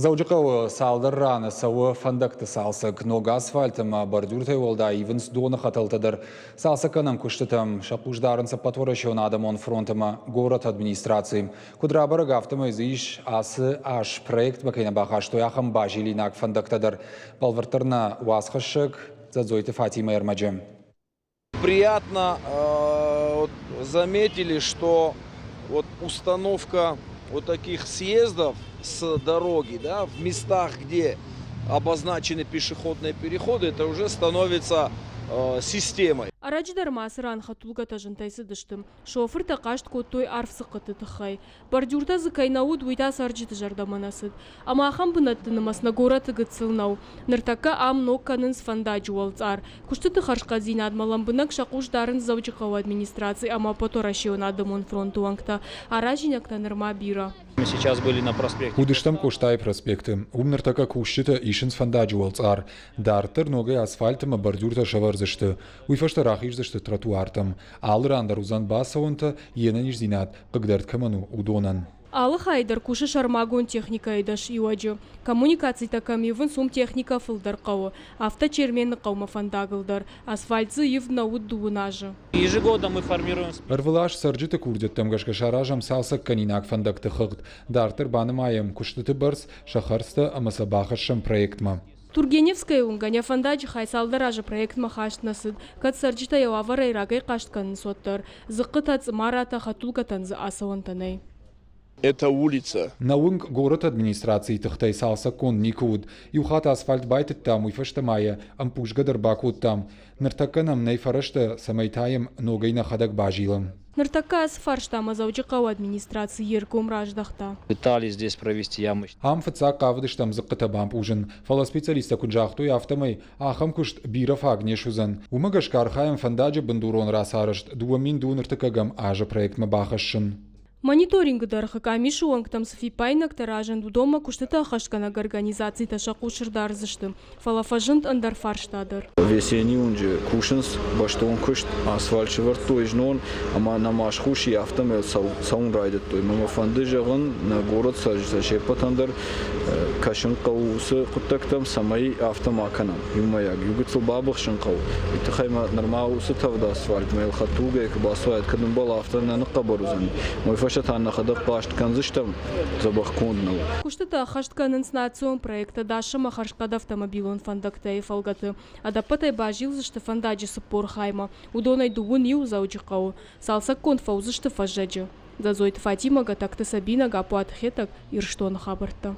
Дзӕуджыхъӕуы цалдӕр раны цӕуы фӕндӕгты цалцӕг. Ног асфальт ӕмӕ бордюртӕй уӕлдай ивынц доны хӕтӕлтӕ дӕр. Цалцӕггӕнӕн куыстытӕм сӕ хъус дарынц Ӕппӕтуӕрӕсеон адӕмон фронт ӕмӕ горӕты администраци. Куыд рабӕрӕг, афтӕмӕй дзы ис, ацы аз проектмӕ кӕй нӕ бахастой, ахӕм базилинаг фӕндӕгтӕ дӕр. Бӕлвырддӕр нӕ уацхӕссӕг Дзӕдзойты Фатимӕ ӕрмӕджы. Приятно вот, заметили, что вот установка вот таких съездов с дороги, да, в местах, где обозначены пешеходные переходы, это уже становится системой. Ӕрӕджы дӕр ма ацы ран хӕдтулгӕтӕ зынтӕй цыдысты. Шофыртӕ хъаст кодтой арф дзыхъхъыты тыххӕй. Бордюртӕ дзы кӕй нӕ уыд, уый та цӕрджыты зӕрдӕмӕ нӕ цыд. Ӕмӕ ахӕм бынӕтты нымӕц нӕ горӕты гыццыл нӕу. Ныртӕккӕ ам ног кӕнынц фӕндаджы уӕлцъар. Куыстыты хӕрзхъӕддзинадмӕ лӕмбынӕг сӕ хъус дарынц Дзӕуджыхъӕуы администраци ӕмӕ Ӕппӕтуӕрӕсейон адӕмон фронты уӕнгтӕ. Аразинӕгтӕ нырма бирӕ. Уыдыстӕм Къостайы проспекты. Уым ныртӕккӕ кусджытӕ исынц фӕндаджы уӕлцъар. Дарддӕр ногӕй асфальт ӕмӕ бордюртӕ сӕвӕрдзысты. Уый фӕстӕ рахиздзысты тротуартӕм. Алы ран дӕр уыдзӕн бацӕуӕнтӕ, йе нӕниздзинад хъыгдард кӕмӕн у, уыдонӕн. Алы хайы дӕр кусы сӕрмагонд техникӕйы дӕс иуӕджы. Коммуникацитӕ кӕм ивынц, уым техникӕ фылдӕр хъӕуы. Афтӕ Чермены хъӕумӕ фӕндагыл дӕр. Асфальт дзы ивд нӕ уыд дыууын азы. Ӕрвылаз цӕрджыты курдиӕттӕм гӕсгӕ саразӕм цалцӕггӕнинаг фӕндӕгты хыгъд. Дарддӕр банымайӕм куыстыты бӕрц, сӕ хӕрдзтӕ ӕмӕ сӕ бахӕссӕм проектмӕ. Тургеневскӕйы уынгӕн йӕ фӕндаджы хай цалдӕр азы проектмӕ хаст нӕ цыд, кӕд цӕрджытӕ йӕ уавӕрӕй рагӕй хъаст кӕнынц, уӕддӕр. Дзыхъхъытӕ, цъымаратӕ, хӕдтулгӕтӕн дзы ацӕуӕнтӕ нӕй. Это улица. Нӕ уынг горӕты администрацийы тыхтӕй цалцӕггонд никуы уыд. Иу хатт асфальт байтыдтам, уый фӕстӕ ма йӕ ӕмпъузгӕ дӕр бакодтам. Ныртӕккӕ нӕм нӕй фӕрӕзтӕ, цӕмӕй та йӕм ногӕй нӕхӕдӕг базилӕм. Ныртӕккӕ ацы фарстамӕ Дзӕуджыхъӕуы администраци йе ргом раздӕхта. Пытались здесь провести ямы. Ам фыццаг хъавыдыстӕм дзыхъхъытӕ бампъузын, фӕлӕ специалисттӕ куыд загътой, афтӕмӕй ахӕм куыст бирӕ фаг не суыдзӕн. Уымӕ гӕсгӕ архайӕм фӕндаджы бындурон рацарӕзт 2000 ӕртыккӕгӕм азы проектмӕ бахӕссын. Мониторингы дӕргъы къамисы уӕнгтӕм цы фиппаинӕгтӕ разынд, уыдонмӕ куыстытӕ ӕххӕстгӕнӕг организацитӕ сӕ хъус ӕрдардзысты, фӕлӕ фӕзынд ӕндӕр фарста дӕр. Весенний уынджы кусынц бӕстон куыст, асфальт сӕвӕрдтой знон ӕмӕ нӕма схус и, афтӕмӕй цӕуын райдыдтой. Мӕ фӕнды зӕгъын, нӕ город цӕрджытӕ се ппӕтӕн дӕр кӕсын хъӕуы уыцы хъуыддӕгтӕм, цӕмӕй афтӕ ма кӕнӕм. Иумӕйаг иу гыццыл бабыхсын хъӕуы. Уый тыххӕй ма нырма уыцы тӕвд асфальтмӕ йыл хӕдтулгӕйы куы бацуайд, кӕд ӕмбал, афтӕ нӕ ныхъхъӕбӕр уыдзӕн. Уый фӕстӕ та нӕхӕдӕг хъаст кӕндзыстӕм, дзӕбӕх конд нӕу. Куыстытӕ ӕххӕст кӕнынц национ проекттӕ Дасымӕ хӕрзхъӕд автомобилон фӕндӕгтӕ-йы фӕлгӕты. Ӕдӕппӕтӕй базилдзысты фӕндаджы 40 хаймӕ, уыдонӕй дыууын иу Дзӕуджыхъӕуы. Цалцӕггонд фӕуыдзысты фӕззӕджы. Дзӕдзойты Фатимӕ, Гӕтӕгты Сабинӕ, Гаппуаты Хетӕг, Ирыстоны хабӕрттӕ.